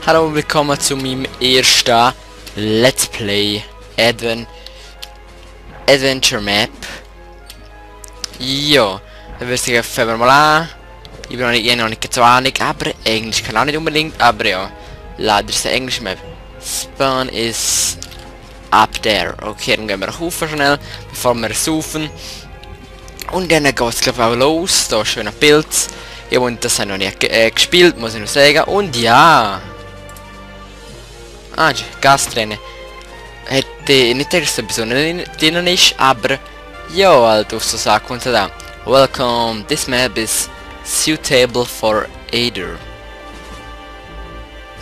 Hallo und willkommen zu meinem ersten Let's Play Adventure Map. Ja, dann würde ich sagen, fangen wir mal an. Ich bin noch nicht so Ahnung, aber Englisch kann auch nicht unbedingt, aber ja, leider ist eine englische Map. Spawn is up there. Okay, dann gehen wir nach oben schnell, bevor wir saufen. Und dann geht es glaube ich auch los. Da ist schöner Pilz. Ja, und das habe ich noch nicht gespielt, muss ich noch sagen. Und ja. Ah, Gastrennen. Hätte nicht gedacht, dass es besonders drin ist, aber ja, halt auf so Sachen kommt es da. Welcome, this map is suitable for either.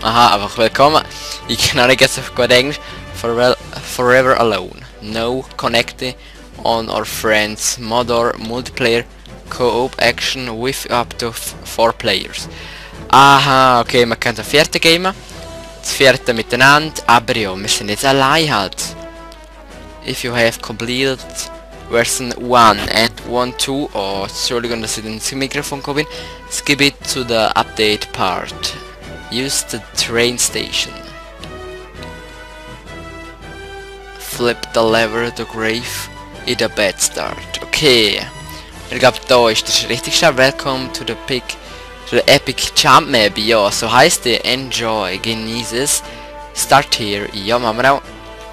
Aha, einfach willkommen. Ich kann auch nicht so gut Englisch. Forever alone. No connecting on our friends. Modern multiplayer co-op action with up to 4 players. Aha, okay, man kann das vierte gamen. Das vierte miteinander, aber ja, wir sind jetzt allein halt. If you have completed version 1 and 1.2, oh, Entschuldigung, dass ich ins Mikrofon gekommen bin, skip it to the update part. Use the train station. Flip the lever to grave in the bed start. Okay. Ich glaube, da ist das richtig schnell. Welcome to the Epic Jump Map. Ja, so heißt die. Enjoy. Genieße es. Start here. Ja, machen wir auch.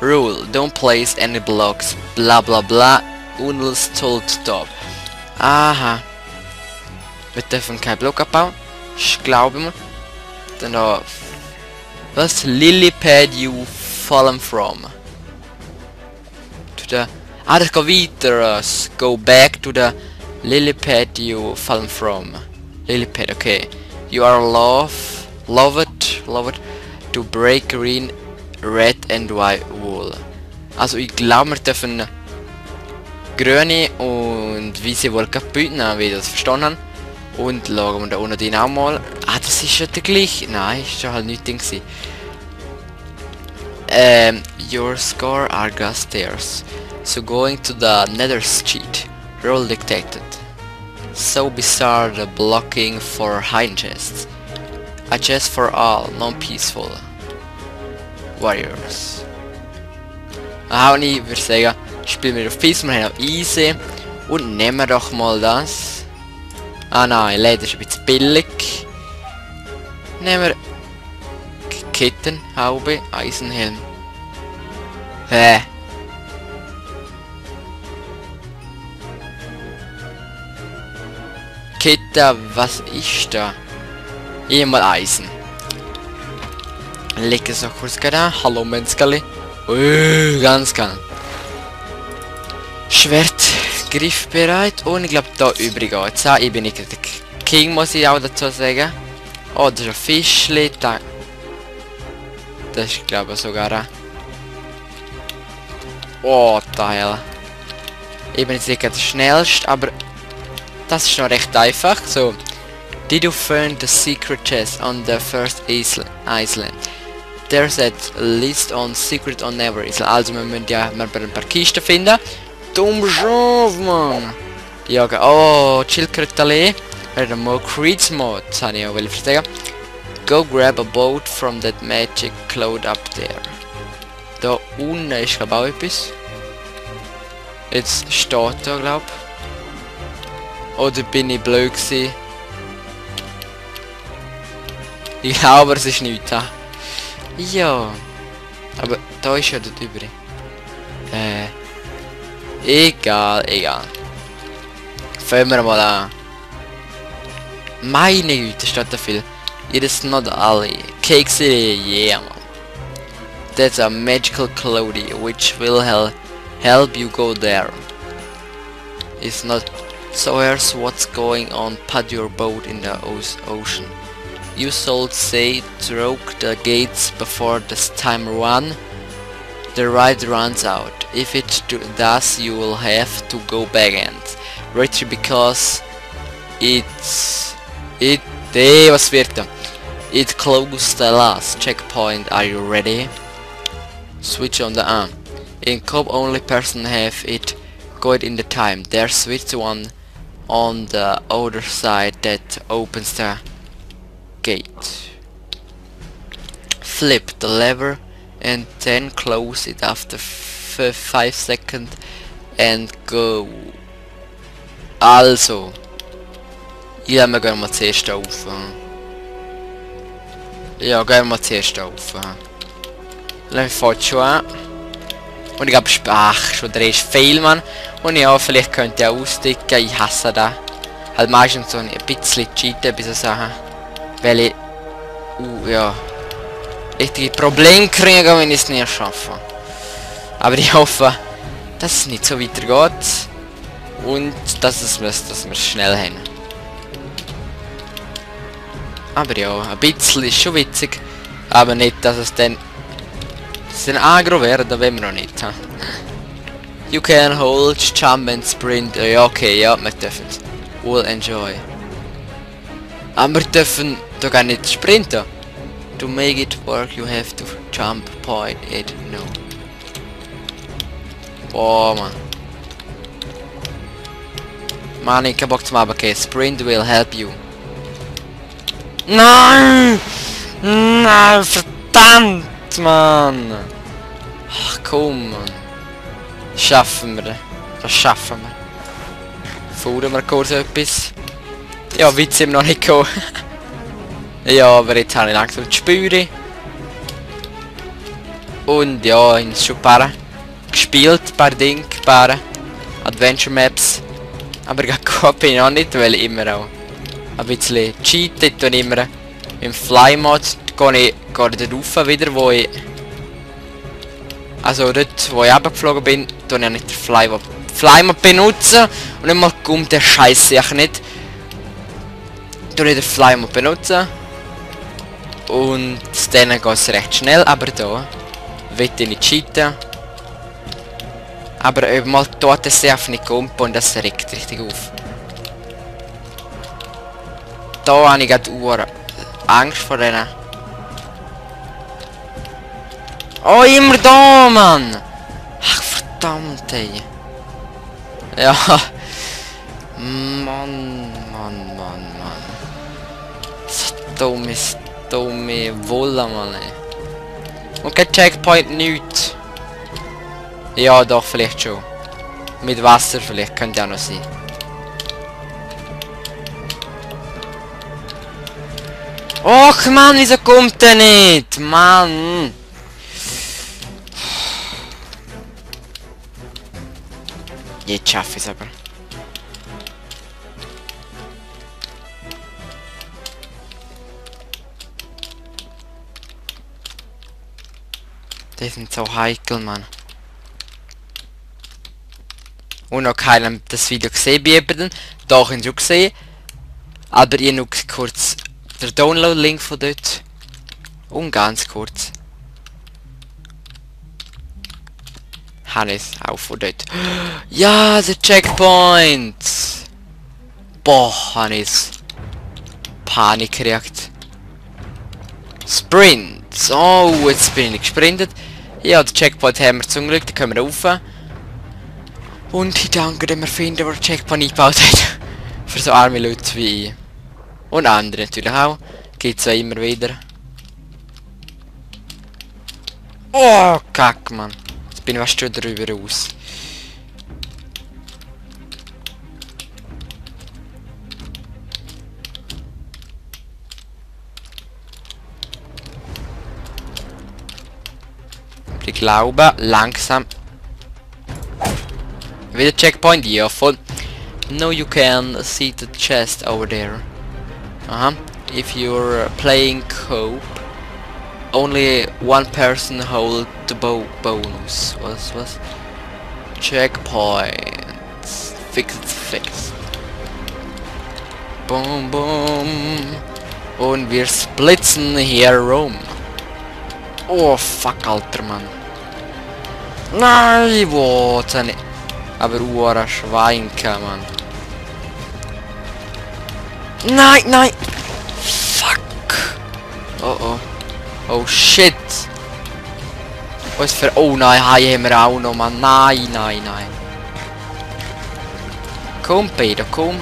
Rule. Don't place any blocks. Bla bla bla. Unless told stop. Aha. Wir dürfen keinen Block abbauen. Ich glaube mir. Dann noch. Was? Lily pad you fallen from? To the... Ah, das geht weiter. Go back to the lily pad you fallen from. Lily pad, okay. You are loved to break green, red and white wool. Also ich glaube, wir dürfen grüne und weiße Wolle kaputt nehmen, wie ich das verstanden habe. Und schauen wir da unten auch mal. Ah, das ist schon der gleiche. Nein, ist schon halt nicht Ding gewesen. Your score are gas stairs. So going to the nether cheat. Roll detected. So bizarre the blocking for hiding chests. A chest for all, non-peaceful. Warriors. Aha, und ich würde sagen, spielen wir auf Peace, wir haben auch Easy. Und nehmen wir doch mal das. Ah nein, leider ist ein bisschen billig. Nehmen wir Kettenhaube, Eisenhelm. Hä? Kette, was ist da? Einmal Eisen. Leg es noch kurz da. Hallo Menskali. Ganz geil. Schwert, griffbereit. Und ich glaube da übrig geht's. Ich bin nicht der King, muss ich auch dazu sagen. Oh, das ist ein Fischli. Da. Das ist glaube ich sogar ein... Oh, da hell. Ich bin jetzt nicht der schnellste, aber... Das ist noch recht einfach. So, did you find the secret chest on the first island? There's at least on secret on every island. Also wir müssen ja mal ein paar Kisten finden. Dumm Schaf, Mann! Ja, oh, Chillkrötale. Oder mal Creeds Mod, das habe ich auch verstehen. Go grab a boat from that magic cloud up there. Da unten ist glaube auch etwas. Jetzt steht da glaube ich. Oder bin ich blöd gewesen? Ich glaube, es ist nichts. Ja. Aber da ist ja dort übrig. Egal. Fangen wir mal an. Meine Güte, steht da viel. It is not alley. Cake City, yeah man. That's a magical cloudy which will help you go there. It's not... So here's what's going on. Put your boat in the ocean. You should say throw the gates before this time the ride runs out. If it does, you will have to go back and retreat because was wird da? It closed the last checkpoint. Are you ready? Switch on the arm. In Cobb only person have it got in the time. There's switch one on the other side that opens the gate. flip the lever and then close it after 5 seconds and go. Also, ja, wir gehen mal zuerst auf. Ja, gehen wir zuerst auf. Dann fängt schon an. Und ich glaube, ach, schon der erste Fail, Mann. Und ja, vielleicht könnt ihr auch ausdicken, ich hasse das. Halt meistens so ein bisschen cheaten bei so Sachen. Weil ich, ja, richtige Probleme kriege, wenn ich es nicht schaffe. Aber ich hoffe, dass es nicht so weitergeht. Und dass wir es schnell haben. Aber ja, ein bisschen ist schon witzig. Aber nicht, dass es dann aggro werden, wenn wir noch nicht. Ha? You can hold, jump and sprint. Ja, okay, ja, wir dürfen es. We'll enjoy. Aber wir dürfen da gar nicht sprinten. To make it work, you have to jump, point it, no. Boah, Mann. Mann, ich hab Bock zum Abgehen. Sprint will help you. Nein! Nein, verdammt, Mann! Ach komm, Mann. Schaffen wir. Das schaffen wir. Fahren wir kurz etwas. Ja, Witz ihm noch nicht gekommen. Ja, aber jetzt habe ich langsam die Spüre. Und ja, ich habe schon ein paar gespielt, ein paar Dinge, ein paar Adventure Maps. Aber gut bin ich auch nicht, weil ich immer auch ein bisschen cheatet und immer im Fly-Mod gehe ich dort rauf wieder, wo ich... Also dort, wo ich runtergeflogen bin, tue ich nicht den Fly-Mod benutzen. Und immer kommt der Scheiße ich nicht. Tue ich den Fly-Mod benutzen. Und dann geht es recht schnell, aber da will ich nicht cheaten. Aber mal dort es einfach nicht kommt und das regt richtig auf. Da habe ich gerade Angst vor denen. Oh, immer da, Mann! Ach, verdammt, ey. Ja. Mann. So dumme Wolle, Mann, ey. Und kein Checkpoint, nichts. Ja, doch, vielleicht schon. Mit Wasser vielleicht, könnte ja noch sein. Och, Mann, wieso kommt der nicht? Mann! Jetzt schaffe ich es aber. Die sind so heikel, Mann. Und noch keiner das Video gesehen bei jemandem. Doch, ich schon gesehen. Aber ihr noch kurz der Download-Link von dort. Und ganz kurz. Habe ich es auch von dort. Ja, der Checkpoint! Boah, habe ich Panik gekriegt. Sprint! Oh, jetzt bin ich gesprintet. Ja, den Checkpoint haben wir zum Glück, da können wir rauf. Und ich danke dem Erfinder, der den Checkpoint eingebaut hat. Für so arme Leute wie ich. Und andere natürlich auch. Gibt es ja immer wieder. Oh, kack, Mann. Jetzt bin ich fast schon drüber raus. Ich glaube, langsam. Wieder Checkpoint, ja, voll. No, you can see the chest over there. If you're playing cope, only one person hold the bonus. Was? Checkpoints. Fixed. Boom, boom. Und wir splitzen hier rum. Oh, fuck, Alter, Mann. Nein, wo? Aber Uhr Schweinke, Mann. Nein! Fuck! Oh. Oh shit! Was für... Oh nein, hier haben wir auch noch, Mann. Nein. Komm, Peter, komm.